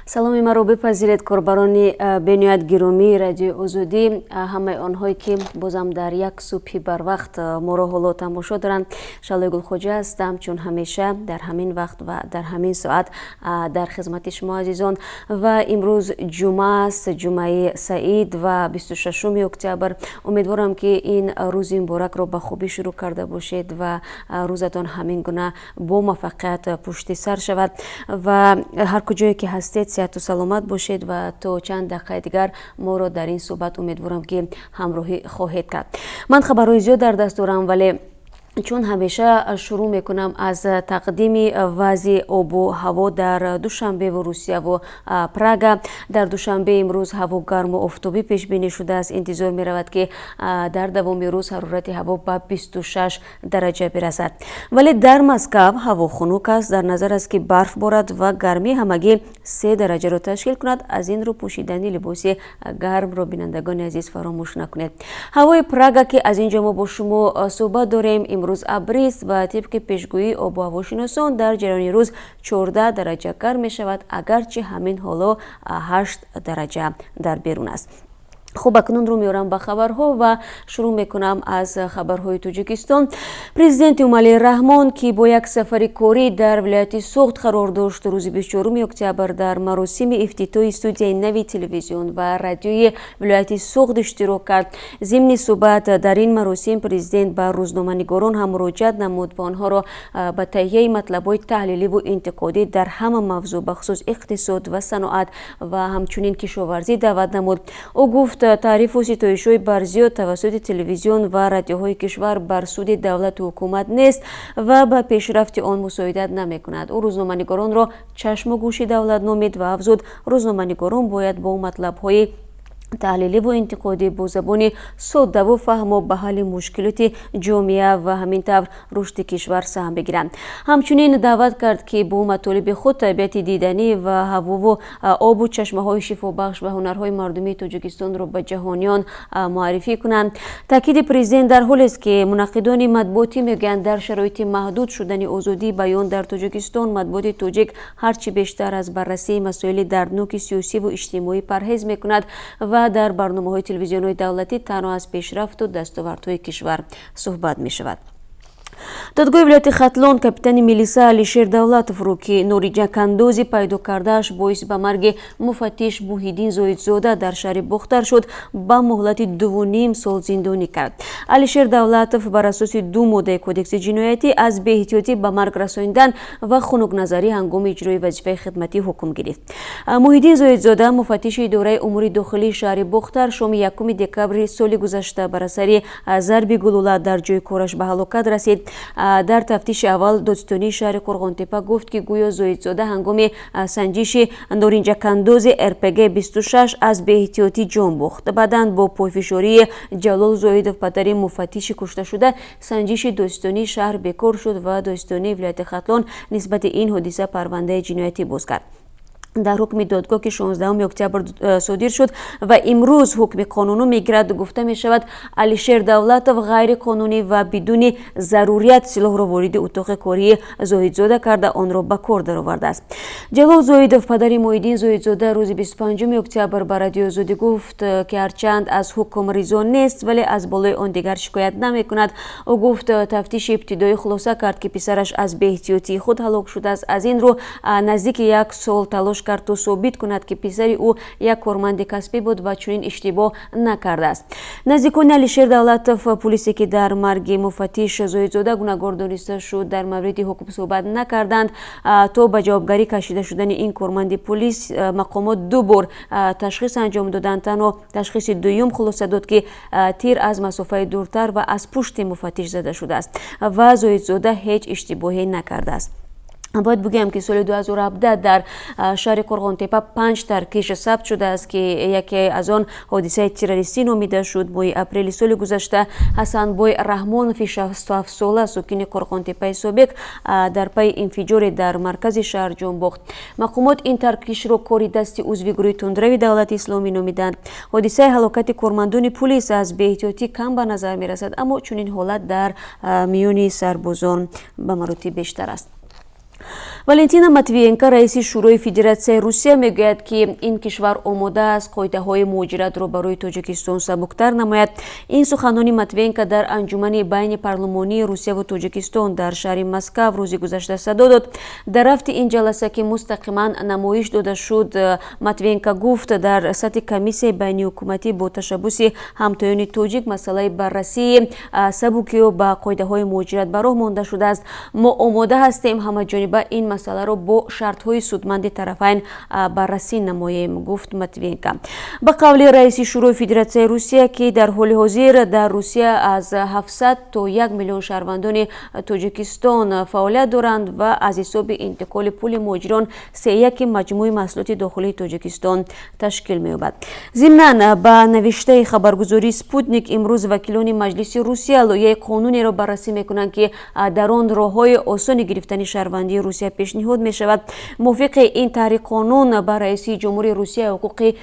Саломи маро бипазиред, корбарони бениҳоят гиромии Радиои Озодӣ, ҳамаи онҳое, ки бозам дар як субҳи барвақт моро ҳоло тамошо доранд. Шалои Гулхоҷа ҳастам, чун ҳамеша дар ҳамин вақт ва дар ҳамин соат дар хизмати шумо азизон. Ва имрӯз ҷумъа аст, ҷумъаи саид ва 26 октябр. Умедворам, ки ин рӯзи муборакро ба хубӣ шурӯъ карда бошед ва рӯзатон ҳамин гуна бо муваффақият пушти сар шавад ва ҳар куҷое ки ҳастед, сиҳату саломат бошед. Ва то чанд дақиқаи дигар моро дар ин суҳбат, умедворам, ки ҳамроҳӣ хоҳед кард. Ман хабарҳои зиёд дар даст дорам, вале чун ҳамеша шурӯъ мекунам аз тақдими вазъи обу ҳаво дар Душанбеву Русияву Прага. Дар Душанбе имрӯз ҳаво гарму офтобӣ пешбинӣ шудааст. Интизор меравад, ки дар давоми рӯз ҳарорати ҳаво ба 26 дараҷа бирасад. Вале дар Москав ҳаво хунук аст. Дар назар аст, ки барф борад ва гармӣ ҳамагӣ 3 дараҷаро ташкил кунад. Аз ин рӯ пӯшидани либоси гармро, бинандагони азиз, фаромӯш накунед. Ҳавои Прага, ки аз ин ҷо мо бо шумо суҳбат дорем, имрӯз абрист ва тибқи пешгӯии обу ҳавошиносон дар ҷараёни рӯз 14 дараҷа гарм мешавад, агарчи ҳамин ҳоло 8 дараҷа дар берун аст. Хуб, акнун рӯ меорам ба хабарҳо ва шурӯъ мекунам аз хабарҳои Тоҷикистон. Президенти Эмомалӣ Раҳмон, ки бо як сафари корӣ дар вилояти Суғд қарор дошт, рӯзи 24 октябр дар маросими ифтитоҳи студияи нави телевизион ва радиои вилояти Суғд иштирок кард. Зимни суҳбат дар ин маросим президент ба рӯзноманигорон ҳам муроҷиат намуд ва онҳоро ба таҳияи матлабҳои таҳлиливу интиқодӣ дар ҳама мавзӯъ, бахусус иқтисод ва саноат ва ҳамчунин кишоварзӣ даъват намуд. Ӯ гуфт, таърифу ситоишҳои барзиёд тавассути телевизион ва радиоҳои кишвар бар суди давлату ҳукумат нест ва ба пешрафти он мусоидат намекунад. Ӯ рӯзноманигоронро чашму гӯши давлат номид ва афзуд, рӯзноманигорон бояд бо матлабҳои таҳлиливу интиқодӣ бо забони соддаву фаҳмо ба ҳалли мушкилоти ҷомеа ва ҳамин тавр рушди кишвар саҳм бигиранд. Ҳамчунин даъват кард, ки бо матолиби худ табиати диданӣ ва ҳавову обу чашмаҳои шифобахш ва ҳунарҳои мардумии Тоҷикистонро ба ҷаҳониён муаррифӣ кунанд. Таъкиди президент дар ҳолест, ки мунаққидони матбуотӣ мегӯянд, дар шароити маҳдуд шудани озодии баён дар Тоҷикистон матбуоти тоҷик ҳарчи бештар аз баррасии масоили дардноки сиёсиву иҷтимоӣ парҳез мекунад ва дар барномаҳои телевизионҳои давлатӣ танҳо аз пешрафту дастовардҳои кишвар суҳбат мешавад. Додгоҳи вилояти Хатлон капитани милиса Алишер Давлатовро, ки нориҷакандози пайдо кардааш боиси ба марги муфаттиш Муҳиддин Зоидзода дар шаҳри Бохтар шуд, ба муҳлати 2,5 сол зиндонӣ кард. Алишер Давлатов бар асоси ду моддаи Кодекси ҷиноятӣ аз беэҳтиётӣ ба марг расонидан ва хунукназарӣ ҳангоми иҷрои вазифаи хидматӣ ҳукм гирифт. Муҳиддин Зоидзода, муфаттиши идораи умури дохилии шаҳри Бохтар, шоми 1 декабри соли гузашта бар асари зарби гулӯла дар ҷои кораш ба ҳалокат расид. Дар тафтиши аввал додситонии шаҳри Қурғонтеппа гуфт, ки гӯё Зоидзода ҳангоми санҷиши норинҷакандози РПГ 26 аз беэҳтиётӣ ҷон бохт. Баъдан бо пойфишории Ҷалол Зоидов, падари муфаттиши кушташуда, санҷиши додситонии шаҳр бекор шуд ва додситонии вилояти Хатлон нисбати ин ҳодиса парвандаи ҷиноятӣ боз кард. Дар ҳукми додгоҳ, ки 16 октябр содир шуд ва имрӯз ҳукми қонунӣ мегирад, гуфта мешавад, Алишер Давлатов ғайриқонунӣ ва бидуни зарурият силоҳро вориди утоқи кории Зоҳидзода карда, онро ба кор даровардааст. Ҷалол Зоидов, падари Муҳиддин Зоҳидзода, рӯзи 25 октябр ба Радиои Озодӣ гуфт, ки ҳарчанд аз ҳукм ризо нест, вале аз болои он дигар шикоят намекунад. Ӯ гуфт, тафтиши ибтидоӣ хулоса кард, ки писараш аз беэҳтиётии худ ҳалок шудааст. Аз ин рӯ наздики як сол талош кард, то собит кунад, ки писари ӯ як корманди касбӣ буд ва чунин иштибоҳ накардааст. Наздикони Алишер Давлатов, пулисе ки дар марги муфаттиш Зоҳидзода гунаҳгор дониста шуд, дар мавриди ҳукм суҳбат накарданд. То ба ҷавобгарӣ кашида шудани ин корманди пулис мақомот ду бор ташхис анҷом доданд. Танҳо ташхиси дуюм хулоса дод, ки тир аз масофаи дуртар ва аз пушти муфаттиш зада шудааст ва Зоҳидзода ҳеҷ иштибоҳе накардааст. Бояд бигӯям, ки соли 2017 дар шаҳри Қурғонтеппа панҷ таркиш сабт шудааст, ки яке аз он ҳодисаи террористӣ номида шуд. Моҳи апрели соли гузашта Ҳасанбой Раҳмонови 67-сола, сокини Қурғонтеппаи собиқ, дар пайи инфиҷоре дар маркази шаҳр ҷон бохт. Мақомот ин таркишро кори дасти узви гурӯҳи тундрави Давлати Исломӣ номиданд. Ҳодисаи ҳалокати кормандони пулис аз беэҳтиётӣ кам ба назар мерасад, аммо чунин ҳолат дар миёни сарбозон ба маротиб бештар аст. Валентина Матвиенко, раиси Шӯрои Федератсияи Русия, мегӯяд, ки ин кишвар омода аст қоидаҳои муҳоҷиратро барои Тоҷикистон сабуктар намояд. Ин суханони Матвиенко дар анҷумани байни парлумонии Русияву Тоҷикистон дар шаҳри Москав рӯзи гузашта садо дод. Дар рафти ин ҷаласа, ки мустақиман намоиш дода шуд, Матвиенко гуфт, дар сатҳи комиссияи байниҳукуматӣ бо ташаббуси ҳамтоёни тоҷик масъалаи баррасии сабукиҳо ба қоидаҳои муҳоҷират ба роҳ монда шудааст. Мо омода ҳастем ҳамаҷониба ин масъаларо бо шартҳои судманди тарафайн баррасӣ намоем, гуфт Матвиенко. Ба қавли раиси Шӯрои Федератсияи Русия, ки дар ҳоли ҳозир дар Русия аз 700 то 1 миллион шаҳрвандони Тоҷикистон фаъолият доранд ва аз ҳисоби интиқоли пули муҳоҷирон сеяки маҷмӯи маҳсулоти дохилии Тоҷикистон ташкил меёбад. Зимнан, ба навиштаи хабаргузории Спутник, имрӯз вакилони Маҷлиси Русия лоиҳаи қонунеро баррасӣ мекунанд, ки дар он роҳҳои осони гирифтани шаҳрвандии Русия пешниҳод мешавад. Мувофиқи ин таҳри қонун ба раиси ҷумҳури Русия ҳуқуқи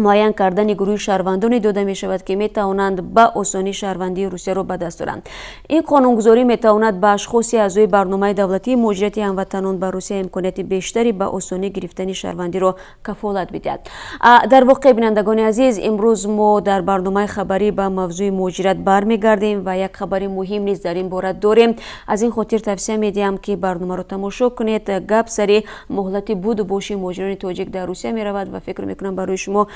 муайян кардани гурӯҳи шаҳрвандоне дода мешавад, ки метавонанд ба осонӣ шаҳрвандии Русияро ба даст оранд. Ин қонунгузорӣ метавонад ба ашхоси аъзои барномаи давлатии муҳоҷирати ҳамватанон ба Русия имконияти бештари ба осонӣ гирифтани шаҳрвандиро кафолат бидиҳад. Дар воқеъ, бинандагони азиз, имрӯз мо дар барномаи хабарӣ ба мавзӯи муҳоҷират бармегардем ва як хабари муҳим низ дар ин бора дорем. Аз ин хотир тавсия медиҳам, ки барномаро тамошо кунед. Гап сари муҳлати буду боши муҳоҷирони тоҷик дар Русия меравад ва фикр мекунам, барои шумо,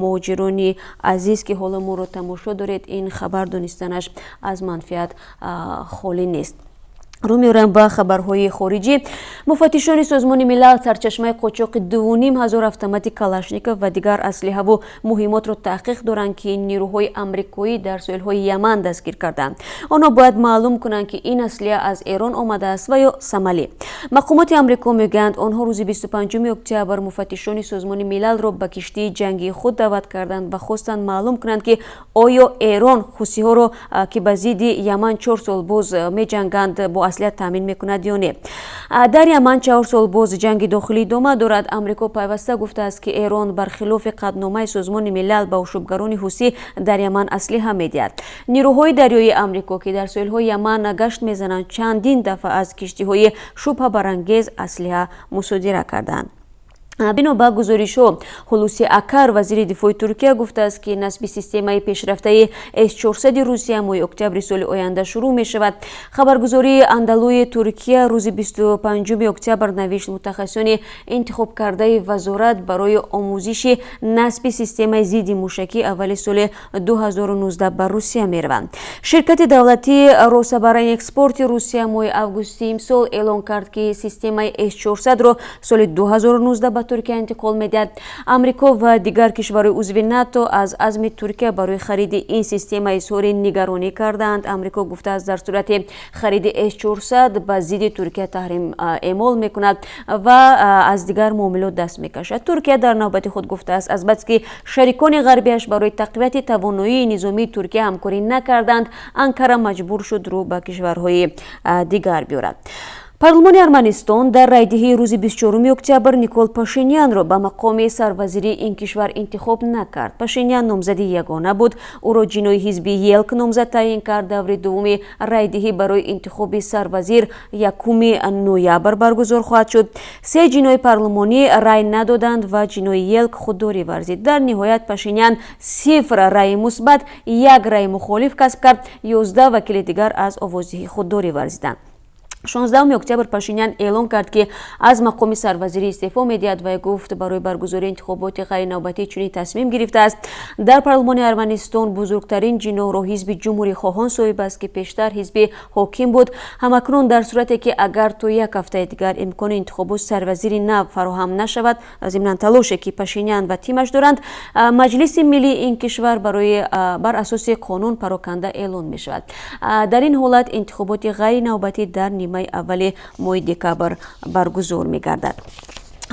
муҳоҷирони азиз, ки ҳоло моро тамошо доред, ин хабар донистанаш аз манфиат холӣ нест. Рӯ меорам ба хабарҳои хориҷӣ. Муфаттишони Созмони Милал сарчашмаи қочоқи 2500 автомати Калашников ва дигар аслиҳаву муҳимотро таҳқиқ доранд, ки нирӯҳои амрикоӣ дар соҳилҳои Яман дастгир карданд. Онҳо бояд маълум кунанд, ки ин аслиҳа аз Эрон омадааст ва ё Сомалӣ. Мақомоти Амрико мегӯянд, онҳо рӯзи 25 октябр муфаттишони Созмони Милалро ба киштии ҷангии худ даъват карданд ва хостанд маълум кунанд, ки оё Эрон ҳусиҳоро, ки ба зидди Яман 4 сол боз меҷанганд, бо аслиҳа таъмин мекунад ё не. Дар Яман 4 сол боз ҷанги дохилӣ идома дорад. Амрико пайваста гуфтааст, ки Эрон бархилофи қатъномаи Созмони Милал ба ошӯбгарони ҳусӣ дар Яман аслиҳа медиҳад. Нирӯҳои дарёии Амрико, ки дар соҳилҳои Яман гашт мезананд, чандин дафъа аз киштиҳои шубҳабарангез аслиҳа мусодира карданд. Бино ба гузоришҳо, Ҳулуси Акар, вазири дифои Туркия, гуфтааст, ки насби системаи пешрафтаи С-400 Русия моҳи октябри соли оянда шурӯъ мешавад. Хабаргузории Анадолуи Туркия рӯзи 25 октябр навишт, мутахассисони интихобкардаи вазорат барои омӯзиши насби системаи зидди мушакӣ аввали соли 2019 ба Русия мераванд. Ширкати давлатии Рособоронэкспорти Русия моҳи августи имсол эълон кард, ки системаи С-400-ро соли 2019 ба Туркия интиқол медиҳад. Амрико ва дигар кишварҳои узви НАТО аз азми Туркия барои хариди ин система изҳори нигаронӣ кардаанд. Амрико гуфтааст, дар сурати хариди С-400 ба зидди Туркия таҳрим эъмол мекунад ва аз дигар муомилот даст мекашад. Туркия дар навбати худ гуфтааст, азбаски шарикони ғарбиаш барои тақвияти тавоноии низомии Туркия ҳамкорӣ накарданд, Анкара маҷбур шуд рӯ ба кишварҳои дигар биёрад. Парлумони Арманистон дар райдиҳии рӯзи 24 октябр Никол Пашинянро ба мақоми сарвазирии ин кишвар интихоб накард. Пашинян номзади ягона буд. Ӯро ҷиноҳи ҳизби Елк номзад таъйин кард. Даври дуввуми райдиҳӣ барои интихоби сарвазир 1 ноябр баргузор хоҳад шуд. Се ҷиноҳи парлумонӣ рай надоданд ва ҷиноҳи Елк худдорӣ варзид. Дар ниҳоят Пашинян 0 раи мусбат, як раи мухолиф касб кард. 11 вакили дигар аз овоздиҳӣ худдорӣ варзиданд. 16 октябр Пашинян эълон кард, ки аз мақоми сарвазирӣ истеъфо медиҳад ва гуфт, барои баргузории интихоботи ғайринавбатӣ чунин тасмим гирифтааст. Дар парлумони Арманистон бузургтарин ҷиноҳро ҳизби Ҷумҳурихоҳон соҳиб аст, ки пештар ҳизби ҳоким буд. Ҳамакнун дар сурате ки агар то як ҳафтаи дигар имкони интихоботи сарвазири нав фароҳам нашавад, зимнан талоше ки Пашинян ва тимаш доранд, Маҷлиси миллии ин кишвар барои бар асоси қонун пароканда эълон мешавад. Дар ин ҳолат интихоботи ғайринавбатӣ дар нимаи аввали моҳи декабр баргузор мегардад.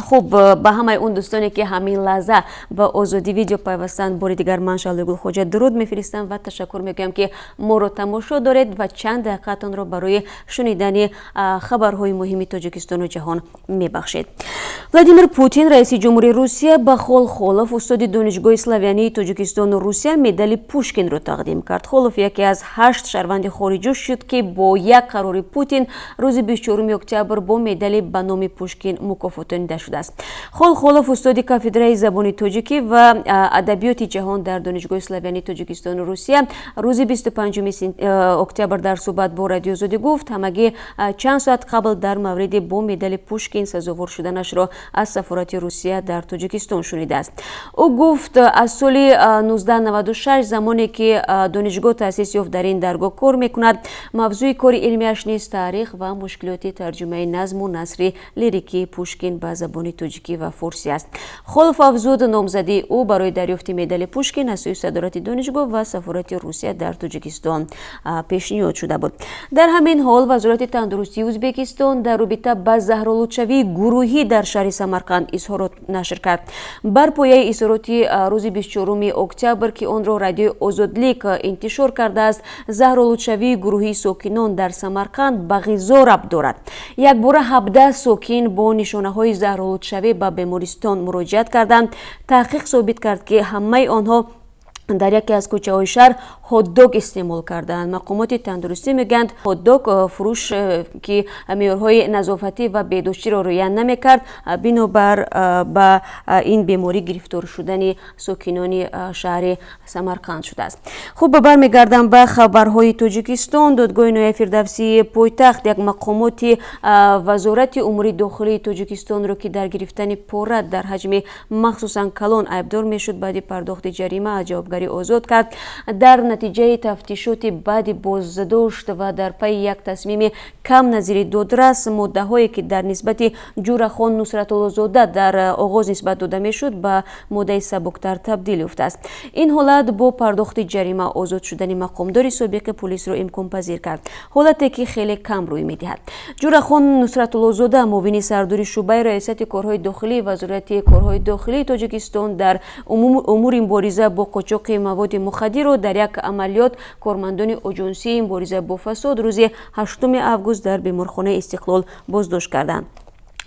Хуб, ба ҳамаи он дӯстоне, ки ҳамин лаҳза ба Озодӣ Видео пайвастанд, бори дигар ман, Шаҳлои Гулхоҷа, дуруд мефиристам ва ташаккур мегӯям, ки моро тамошо доред ва чанд дақиқаатонро барои шунидани хабарҳои муҳими Тоҷикистону ҷаҳон мебахшед. Владимир Путин, раиси ҷумҳури Русия, ба Хол Холов, устоди Донишгоҳи славянии Тоҷикистону Русия, медали Пушкинро тақдим кард. Холов яке аз ҳашт шаҳрванди хориҷӣ шуд, ки бо як қарори Путин рӯзи 24 октябр бо медали ба номи Пушкин мукофотонида шудааст. Хол Холов устоди кафедраи забони тоҷикӣ ва адабиёти ҷаҳон дар Донишгоҳи славянии Тоҷикистону Русия рӯзи 25 октябр дар суҳбат бо Радиои Озодӣ гуфт, ҳамагӣ чанд соат қабл дар мавриди бо медали Пушкин сазовор шуданашро аз сафорати Русия дар Тоҷикистон шунидааст. Ӯ гуфт, аз соли 1996, замоне ки донишгоҳ таъсис ёфт, дар ин даргоҳ кор мекунад. Мавзӯи кори илмиаш низ таърих ва мушкилоти тарҷумаи назму насри лирикии Пушкин ба забони тоҷикӣ ва форсӣ аст. Холов афзуд, номзадии ӯ барои дарёфти медали Пушкин аз сӯи садорати донишгоҳ ва сафорати Русия дар Тоҷикистон пешниҳод шуда буд. Дар ҳамин ҳол, Вазорати тандурустии Ӯзбекистон дар робита ба заҳролудшавии гурӯҳӣ дар шаҳри Самарқанд изҳорот нашр кард. Бар пояи изҳороти рӯзи 24 октябр, ки онро Радиои Озодлик интишор кардааст, заҳролудшавии гурӯҳии сокинон дар Самарқанд ба ғизо рабт дорад. Якбора 17 сокин бо нишонаҳои заҳролудшавӣ ба бемористон муроҷиат карданд. Таҳқиқ собит кард, ки ҳамаи онҳо дар яке аз кӯчаҳои шаҳр ҳот-дог истеъмол кардаанд. Мақомоти тандурустӣ мегӯянд, ҳот-дог фурӯш, ки меъёрҳои назофатӣ ва беҳдоштиро риоя намекард, бинобар ба ин беморӣ гирифтор шудани сокинони шаҳри Самарқанд шудааст. Хуб, бармегардам ба хабарҳои Тоҷикистон. Додгоҳи ноҳияи Фирдавсии пойтахт як мақомоти Вазорати умури дохилии Тоҷикистонро, ки дар гирифтани пора дар ҳаҷми махсусан калон айбдор мешуд, баъди пардохти ҷарима аз ҷавобгарӣ озод кард. Дар натиҷаи тафтишоти баъди боздошт ва дар пайи як тасмими камназири додрас, моддаҳое, ки дар нисбати Ҷурахон Нусратуллозода дар оғоз нисбат дода мешуд, ба моддаи сабуктар табдил ёфтааст. Ин ҳолат бо пардохти ҷарима озод шудани мақомдори собиқи пулисро имконпазир кард, ҳолате ки хеле кам рӯй медиҳад. Ҷурахон Нусратуллозода, муовини сардори шӯъбаи раёсати корҳои дохилии Вазорати корҳои дохилии Тоҷикистон дар умури мубориза бо қочоқи маводи мухаддирро дар як амалиёт кормандони Оҷонсии мубориза бо фасод рӯзи 8 август дар беморхонаи Истиқлол боздошт карданд.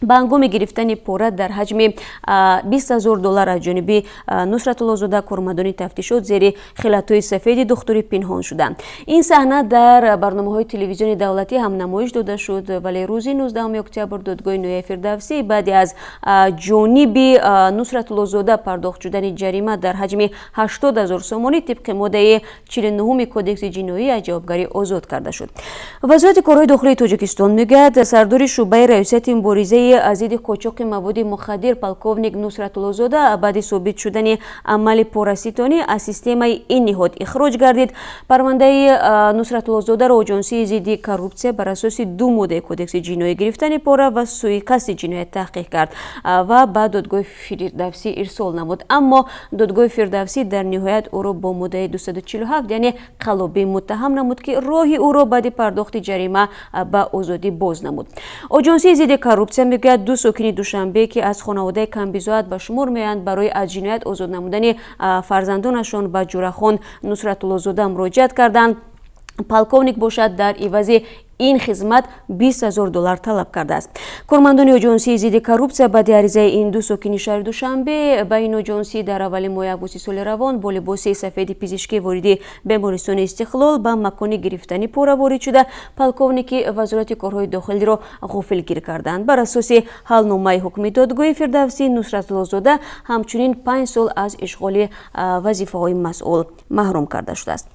Ба ҳангоми гирифтани пора дар ҳаҷми 20 000 доллар аз ҷониби Нусратуллозода кормандони тафтишот зери хилатҳои сафеди духтурӣ пинҳон шуданд. Ин саҳна дар барномаҳои телевизиони давлатӣ ҳам намоиш дода шуд. Вале рӯзи 19 октябр додгоҳи ноҳияи Фирдавсӣ баъди аз ҷониби Нусратуллозода пардохт шудани ҷарима дар ҳаҷми 80 000 сомонӣ тибқи моддаи 49-уми Кодекси ҷиноӣ аз ҷавобгарӣ озод карда шуд. Вазорати корҳои дохилии Тоҷикистон мегӯяд, сардори шӯъбаи раёсати муборизаи зидди қочоқи маводи мухаддир полковник Нусратуллозода баъди собит шудани амали пораситонӣ аз системаи ин ниҳод ихроҷ гардид. Парвандаи Нусратуллозодаро Оҷонсии зидди коррупсия бар асоси ду моддаи Кодекси ҷиноӣ, гирифтани пора ва суиқасди ҷиноят, таҳқиқ кард ва ба додгоҳи Фирдавсӣ ирсол намуд. Аммо додгоҳи Фирдавсӣ дар ниҳоят ӯро бо моддаи 247, яъне қаллобӣ, муттаҳам намуд, ки роҳи ӯро баъди пардохти ҷарима ба озодӣ боз намуд. Оҷонсии зидди коррупсия мегӯяд, ду сокини Душанбе, ки аз хонаводаи камбизоат ба шумор меоянд, барои аз ҷиноят озод намудани фарзандонашон ба Ҷурахон Нусратуллозода муроҷиат карданд. Полковник бошад, дар ивази ин хизмат 20 000 доллар талаб кардааст. Кормандони Оҷонсии зидди коррупсия баъди аризаи ин ду сокини шаҳри Душанбе ба ин оҷонсӣ дар аввали моҳи августи соли равон бо либоси сафеди пизишкӣ вориди бемористони Истиқлол ба макони гирифтани пора ворид шуда, полковники Вазорати корҳои дохилиро ғофилгир карданд. Бар асоси ҳалномаи ҳукми додгоҳи Фирдавсӣ, Нусратуллозода ҳамчунин 5 сол аз ишғоли вазифаҳои масъул маҳрум карда шудааст.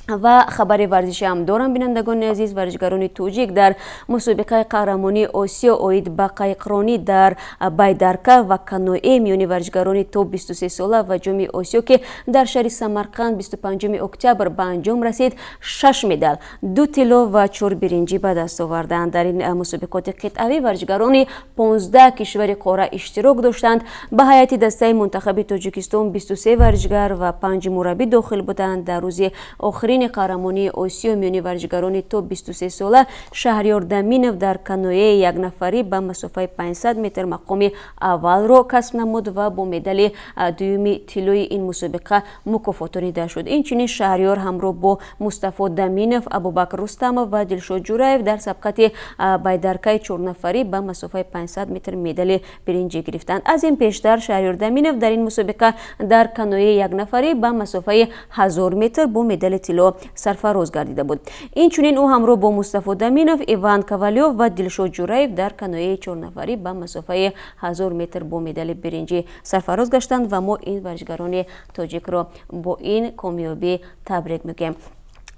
Ва хабари варзишӣ ҳам дорам, бинандагони азиз. Варзишгарони тоҷик дар мусобиқаи қаҳрамонии Осиё оид ба қайиқронӣ дар байдарка ва каноэ миёни варзишгарони то 23 сола ва Ҷоми Осиё, ки дар шаҳри Самарқанд 25 октябр ба анҷом расид, шаш медал, ду тилло ва чор биринҷӣ ба даст оварданд. Дар ин мусобиқоти қитъавӣ варзишгарони 15 кишвари қора иштирок доштанд. Ба ҳайати дастаи мунтахаби Тоҷикистон 23 варзишгар ва панҷ мураббӣ дохил буданд. Дар рӯзи охирин Офарини қаҳрамонии Осиё миёни варзишгарони то 23 сола Шаҳриёр Даминов дар каноэи якнафарӣ ба масофаи 500 метр мақоми аввалро касб намуд ва бо медали дуюми тиллои ин мусобиқа мукофотонида шуд. Инчунин Шаҳриёр ҳамроҳ бо Мустафо Даминов, Абубакр Рустамов ва Дилшод Ҷураев дар сабқати байдаркаи чорнафарӣ ба масофаи 500 метр медали биринҷӣ гирифтанд. Аз ин пештар Шаҳриёр Даминов дар ин мусобиқа дар каноэи якнафарӣ ба масофаи 1000 метр бо медали тилло сарфароз гардида буд. Инчунин ӯ ҳамроҳ бо Мустафо Даминов, Иван Ковалёв ва Дилшод Ҷураев дар каноэи чорнафарӣ ба масофаи 1000 метр бо медали биринҷӣ сарфароз гаштанд ва мо ин варзишгарони тоҷикро бо ин комёбӣ табрик мегӯем.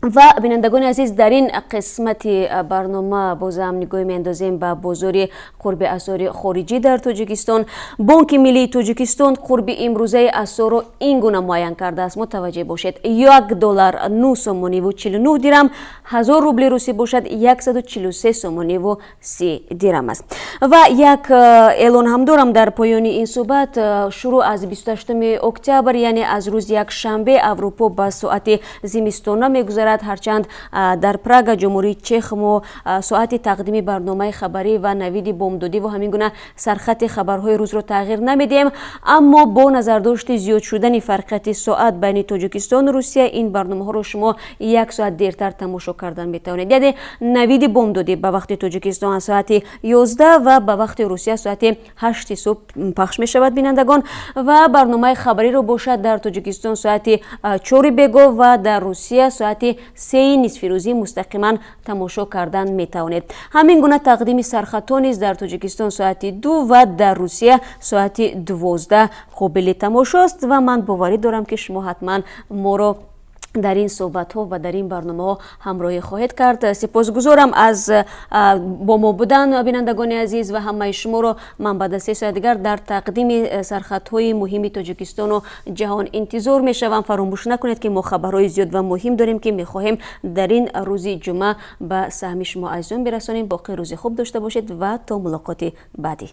Ва, бинандагони азиз, дар ин қисмати барнома бозам нигоҳ меандозем ба бозори қурби асъори хориҷӣ дар Тоҷикистон. Бонки миллии Тоҷикистон қурби имрӯзаи асъорро ин гуна муайян кардааст. Мутаваҷҷеҳ бошед: 1 доллар 9 сомониву 49 дирам, 1000 рубли русӣ бошад 143 сомониву 30 дирам аст. Ва як эълон ҳам дорам дар поёни ин суҳбат. Шурӯъ аз 28 октябр, яъне аз рӯзи якшанбе, Аврупо ба соати зимистона мегузарад. Ҳарчанд дар Прага, Ҷумҳурии Чех, мо соати тақдими барномаи хабарӣ ва Навиди бомдодӣ ва ҳамин гуна сархати хабарҳои рӯзро тағйир намедиҳем, аммо бо назардошти зиёд шудани фарқияти соат байни Тоҷикистону Русия ин барномаҳоро шумо як соат дертар тамошо кардан метавонед. Яъне Навиди бомдодӣ ба вақти Тоҷикистон аз соати 11 ва ба вақти Русия соати 8 субҳ пахш мешавад, бинандагон, ва барномаи хабариро бошад дар Тоҷикистон соати 4 бегоҳ ва дар Русия соати 3 нисфирӯзӣ мустақиман тамошо кардан метавонед. Ҳамин гуна тақдими сархатҳо низ дар Тоҷикистон соати 2 ва дар Русия соати 12 қобили тамошост. Ва ман боварӣ дорам, ки шумо ҳатман моро дар ин суҳбатҳо ва дар ин барномаҳо ҳамроҳӣ хоҳед кард. Сипосгузорам аз бо мо будан, бинандагони азиз, ва ҳамаи шуморо ман баъд аз 3 соат дигар дар тақдими сархатҳои муҳими Тоҷикистону ҷаҳон интизор мешавам. Фаромӯш накунед, ки мо хабарҳои зиёд ва муҳим дорем, ки мехоҳем дар ин рӯзи ҷумъа ба саҳми шумо азизон бирасонем. Боқӣ рӯзи хуб дошта бошед ва то мулоқоти баъдӣ.